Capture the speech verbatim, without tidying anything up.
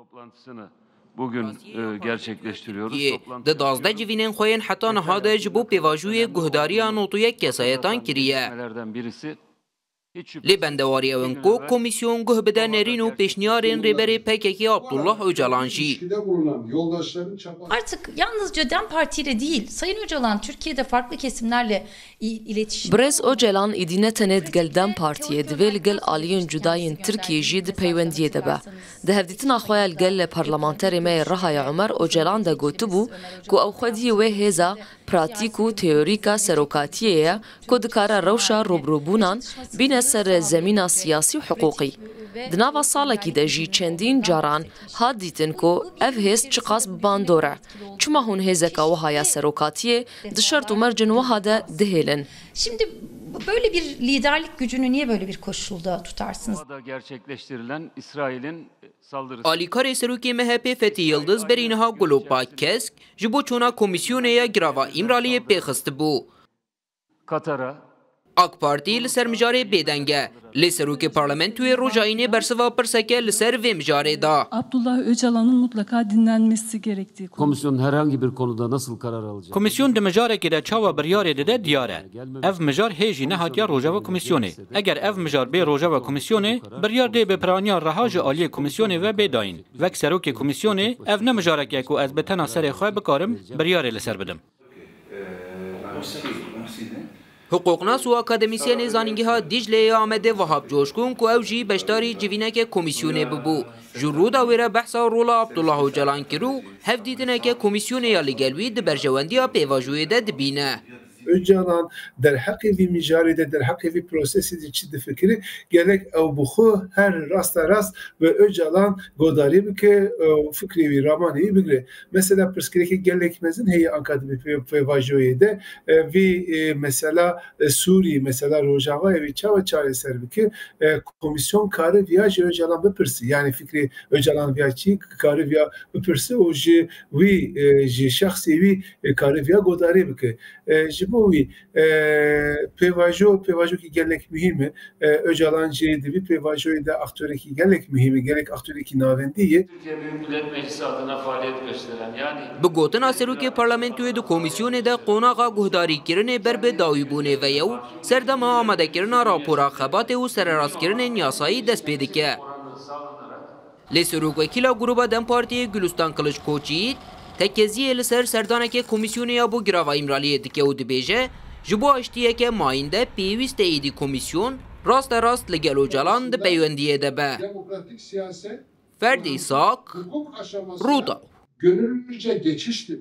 Toplantısını bugün e, gerçekleştiriyoruz. Di dazdeh civînên xwe yên heta niha de ji bo pêvajoyê guhdariya nod û yek kesayetan kiriye. Lê bendewariya win ku komîsyon guh bide nerîn û pêşniyarên rêberê P K K Abdullah Ocalan jî. Artık yalnızca DEM Parti ile değil, Sayın Ocalan Türkiye'de farklı kesimlerle i- iletişim. Birêz Ocalan îdî ne tenê digel DEM Partiyê, divê li gel aliyên cuda yên Tirkiyê jî di peywendiyê de be. Di hevdîtina xwe ya li gel parlamenterê me yê Rihaya Omer Ocalan de gotibû ku ew xwediyê wê hêza pratîk û teorîka serokatiyê ye ku dikare rewşa rûbirûbûnan bîne ser zemîna siyasî û hiqûqî. Di nava salekî de jî çendîn caran hat dîtin ku ev hêz çiqas bi bandor e. Çima hûn hêzeka wiha ya serokatiyê di şert û mercên wiha de dihêlin? Şimdi böyle bir liderlik gücünü niye böyle bir koşulda tutarsınız? Gerçekleştirilen İsrail'in saldırısı. Alîkarê serokê M H P Fethî Yildiz berî niha Glopa Kesk ji bo çûna komîsyonê ya girava Îmraliyê pêxistibû. Katar'a AK Partî li ser mijarê bêdeng e. Lê serokê parlamentoyê roja Înê bersiva pirseke li ser vê mijarê da. Abdullah Öcalan'ın mutlaka dinlenmesi gerektiği konu. Komisyon herhangi bir konuda nasıl karar alacak? Komîsyon di mijarekê de çawa biryarê dide diyar e. Ev mijar hê jî nehatiye rojeva komîsyonê. Eger ev mijar bê rojeva komîsyonê, biryar dê bi piraniya reha ji aliyê komîsyonê ve bê dayîn. Wek serokê komîsyonê, ev ne mijarek e ku ez bi tena serê xwe bikarim biryarê li ser bidim. Hiqûqnas û akademîsyenê Zanîngeha Dîcleyê ya Amedê Vahap Coşkûn ku ew jî beşdarî civîneke komîsyonê bibû, ji rûdawê re behsa rola Abdullah Ocalan kir û hevdîtineke komîsyonê ya li gel wî di berjewendiya pêvajoyê de dibîne. Öcalan derheqê vî mijarê de, derheqê vî prosesê de çi difikire, gerek ew bi xwe her rasta rast bi Öcalan godarî bike, ew fikrê wî, ramanê wî bigire. Mesela pirsgirêkê gelek mezin heye anka di pê-, pêvajoyê de, e, vî, e, mesela, e, Sûrî, mesela Rojavayê wî çawa çareser bike, e, komîsyon kare viya ji Öcalan bipirse. Yani fikrê Öcalan viya çi kare viya bipirse û ji wî, e, ji şexsê wî, e, kare viya godarê bike. E, ji bo wî, e, pêvajo, pêvajokî gelek muhîm e. E, Öcalan jî di vî pêvajoyê de aktorekî gelek muhîm e, gelek aktorekî navendî ye. Türkiye Büyük Millet Meclisi adına faaliyet gösteren yani Bi gotina serokê parlamentoyê di komîsyonê de qonaxa guhdarîkirinê ber bi dawîbûnê ve ye û serdema amadekirina rapora xebatê û sererastkirinên yasayî dest pê dike. Lê serokwekîla Gruba DEM Partiyê Gulistan Kiliçkoçî tekeziyê li ser serdaneke komîsyonê ya bo girava Îmraliyê dike û dibêje, ji bo aştiyeke mayînde pêwîst e êdî komîsyon raste rast li gel Ocalan di peywendiyê de be. Ferdî Sak, Rûdaw. Gönüllüce geçiştir.